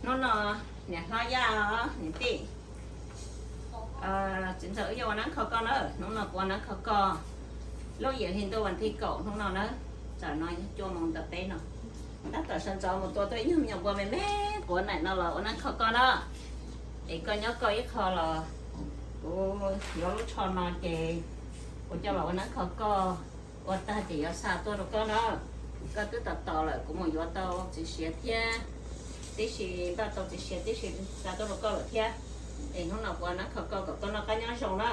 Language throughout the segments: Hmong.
Hnub no niam hlob Yaj os niam tij, txiv ntxawm wb yuav ua nab kho koj na. Hnub no kuv ua nab kho koj lub yim hli ntuj vas thib kaum hnub no na, txawm no yog cuaj moos ntawm peb no. Tab tom sawv ntxov mus tua tuaj ib nyuag me nyuam npua me me quav naim no los ua nab kho koj na. Es koj nyob koj ib qho los kuv yuav lub tsho no ces kuv coj los ua nab kho koj, ua tag ces yuav xa tuaj rau koj na. Koj twb tos tos lawm kuv mus yuav tau txiv siav thiab, tib si npaj tau txiv siav tib si xa tuaj rau koj lawm thiab. Es hnub no kuv ua nab kho koj kom koj noj qab nyob zoo na,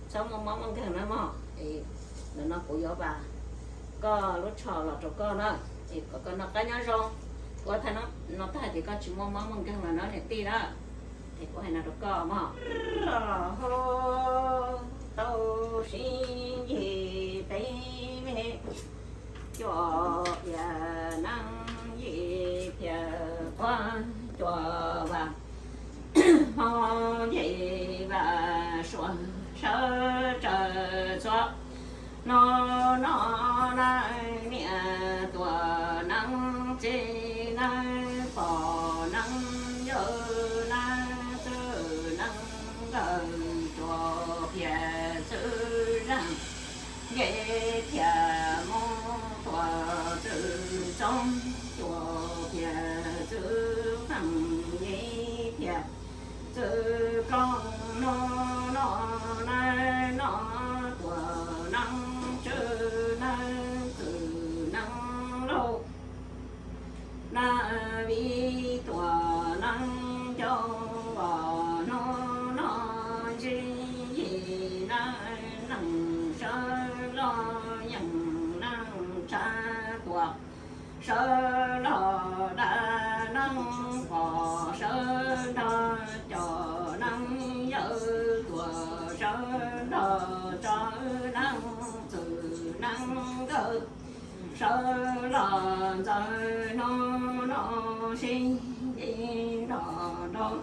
txhob muaj mob muaj nkeeg na mog. Es ntawm no kuv yuav vam koj lub tsho los rau koj na, es kom koj noj qab nyob zoo. Ua tag no tag ces koj tsis muaj mob muaj nkeeg los na niam tij na. Es kuv hais no rau koj mog. Los hu tau sib yig peb me, cuaj phias nees yim phias quav, cuaj vas hmo nce vas suav sawv raws txhua. No no na, niam tuam nees txiv nees pog nees yawg nees txwj nees nkawd, cuaj phias txwj zaj nce phias mus tuam txwj txoob, cuaj phias txwj feej yim phias txwj kaum. No no na, no tuam nees tswv nees txwj nees laug, na vij tuam nees ncauj, hnub no ntsib yim nees, nees sawv los yeej nees tshav tuam, sawv los dab nees pog sawv nrog cov nees yawg, tuam sawv nrog tso nees txwj nees nkawd, sawv los ntxawg hnub no sib yig nrog nrog,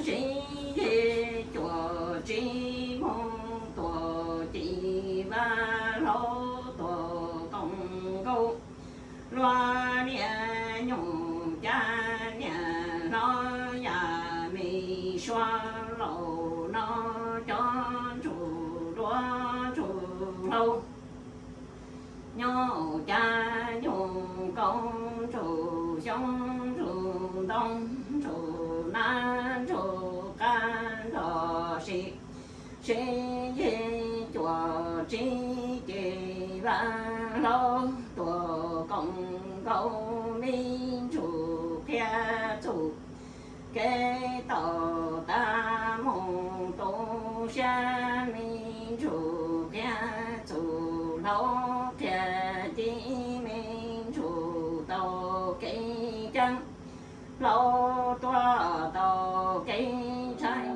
sib yig cuaj tsib moos tuam ci vaj hlaub tuam koom nkaus, luag niaj nyuj cas niam hlob yam me suav laus no, cov ntsuj duab ntsuj hlauv, nyuj cas nyuj kaub ntsuj xyoob ntsuj ntoo ntsuj nab ntsuj qab nrog sis, sib yig cuaj tsib ci vaj hlaub tuam koom nkaus, me ntsuj qhia txuj kev tau tas mus tu siab, me ntsuj qhia txuj hlauv qhia ci, me ntsuj tau kev ceeb, hlauv tuaj tau kev ntshai.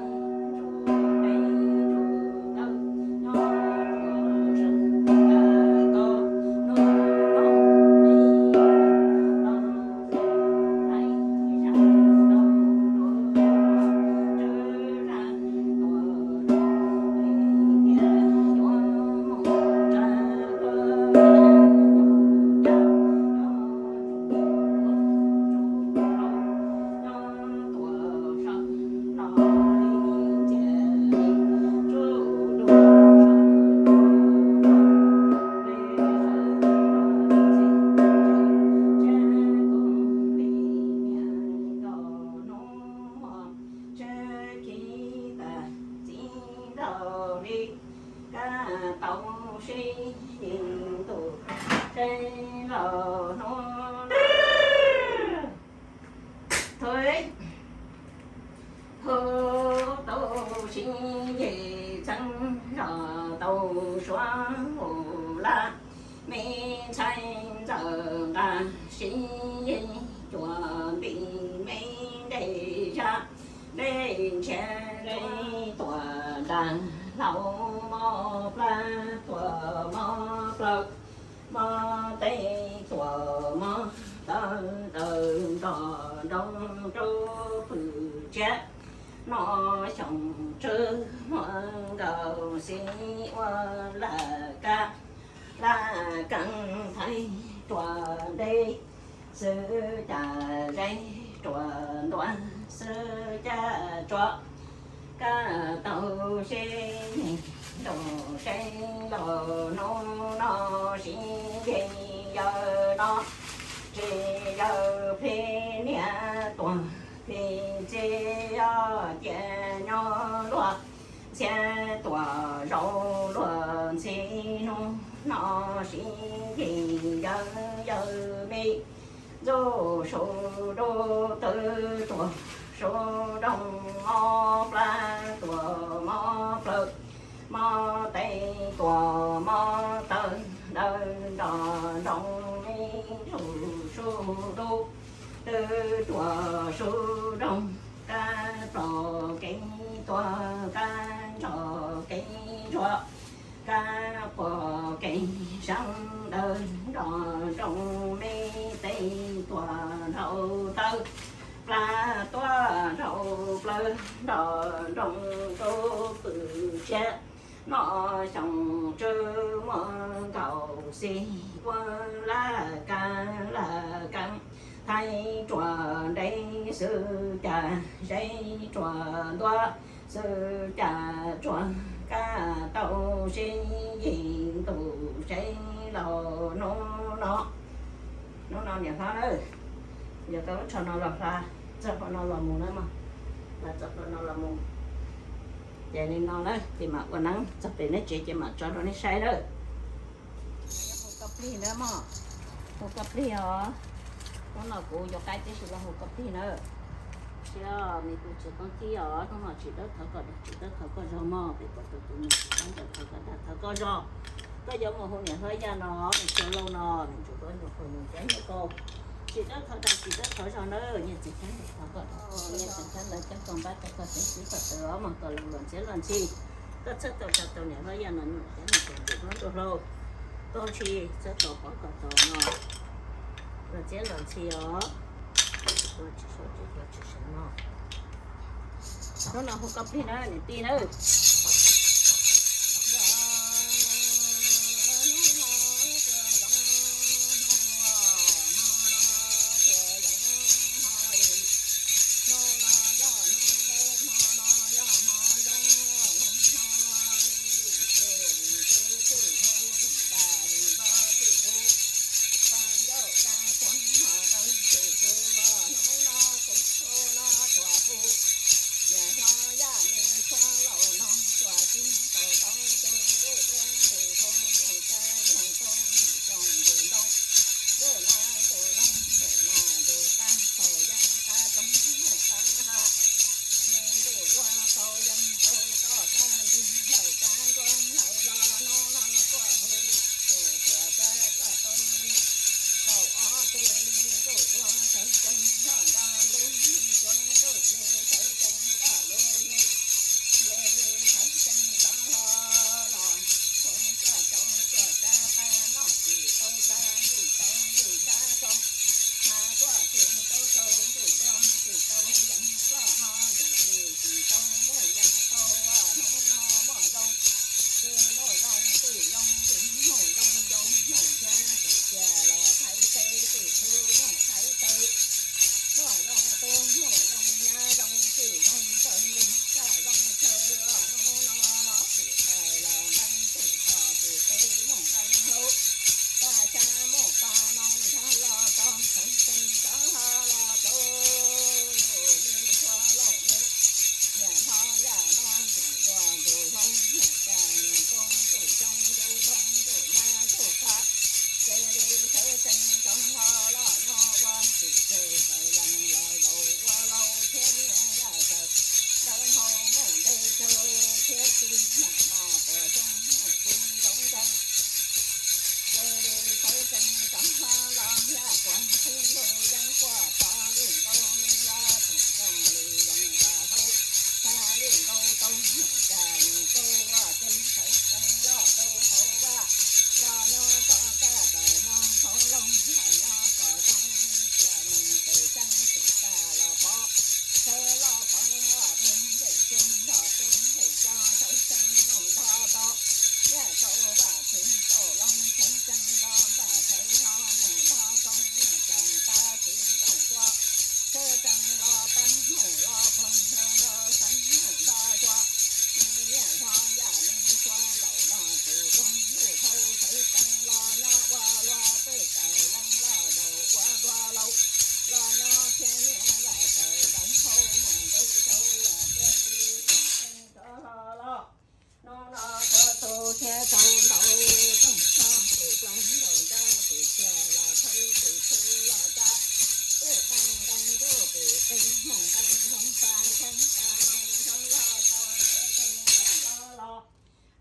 Txij nraug li kab tau sib yeej ntuj tsev los hnub, hu tau sib yeej txheeb zos tau suav hu laj, me ntxhais ntxawm nqa sib yeej cuaj nti, me nte zaj nte ntshiab, tuam nrag hlau mos plab, tuam mos plawv mos teb, tuam mos taw taw nrog nroo rau pwm tsiab, no xyoo tswv muaj nkaus xib ua laj kab, laj keeb thaij ruas nte, xwb cas zeb Ruas ntuas xwb cav tsuas, kab tau sib yeej ntuj seeb los hnub no sib yeej yawg no, tsis yawg plib niam tuag plib txiv os, cia nyob luag ntxhiab tuaj zaum luag ntxhi, hnub no sib yeej yawg yawg me ntxub su dub twb tuaj su nroog, mob plab tuaj mob plawv, mob teb tuaj mob taw, dawb nroj nroog me ntxub su dub twb tuaj su nroog, kab pom kev tuag kab nroj kev ntsuag, kab pom kev seeb dawb nroj nroog me teb tuaj dhau taw, plab tuaj dhau plawv nroj nroog rau pwm tsiab, noj xyoo tsw muaj nkaus xis puab laj kab laj kab, thaib ruas ntev xwb cas zeb ruas ntuab xwb cas tsuas, kab tau sib yeej ntuj seeb los hnub no, hnub no niam hlob na, yog tau lub tsho no los hla, txog qhov no los mus na mog, hla txog qhov no los mus. Ces li no na ces mam ua neeb txog pem neb tsev ces mam tso rau neb saib na. Hu koj plig na mog, hu koj plig os. Hnub no kuv yuav qaib tib si los hu koj plig na. Siab me tus txiv qoob tij os, hnub no tsis dawb thov koj dag tsis dawb thov koj zog mog, peb pom tus tus nus tsis dawb thov koj dag thov koj zog. Koj yuav mus hu niam hlob Yaj no, nws tsis lauj no, nws tsuas tuaj nyuag qhuav mus cab nyuag kaus. Tsis dawb thov dag tsis dawb thov zog na, nyiaj txiag xyab ntawv thov koj, nyiaj txiag xyab ntawv coj koj npab tau koj tsev xwb kom tawv os mog, kom los luag ntxhiab los ntxhi. Koj txhawb tau tsa tau niam hlob Yaj no nws cab nws tus ntuj hlob ntuj hlau, koj tsis txhob tau pov kom tau no, luag ntxhiab los ntxhi os. Ua tsis saib tsis ua tsis seev no. Hnub no hu koj plig na niam tij na.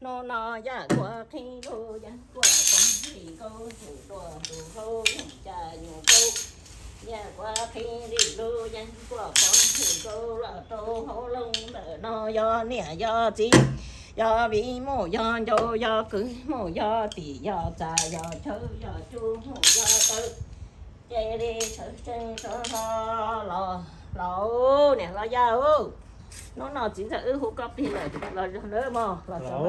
Hnub no yog kuv qhib lub yeeb kuaj poob hlis nkaub ntug tuaj tus hauj lwm cas nyuam qhuav. Yog kuv qhib lub yeeb kuaj poob hlis nkaub los rau hauv lub ntawm no yog niam yog txiv, yog viv muj yog ncaus, yog kwv muj yog tim, yog txaj yog chaw, yog cub muj yog taw. Cia li sawv tsees sawv hlo los, los niam los yawg, hnub no txiv ntxawm wb hu koj plig lawm los nawb mog, los txog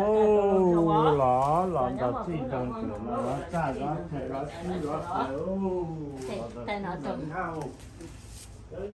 los los los nrog txij nrog nkawm los los txaj los chaw los sib los sawv los txog nrog nab.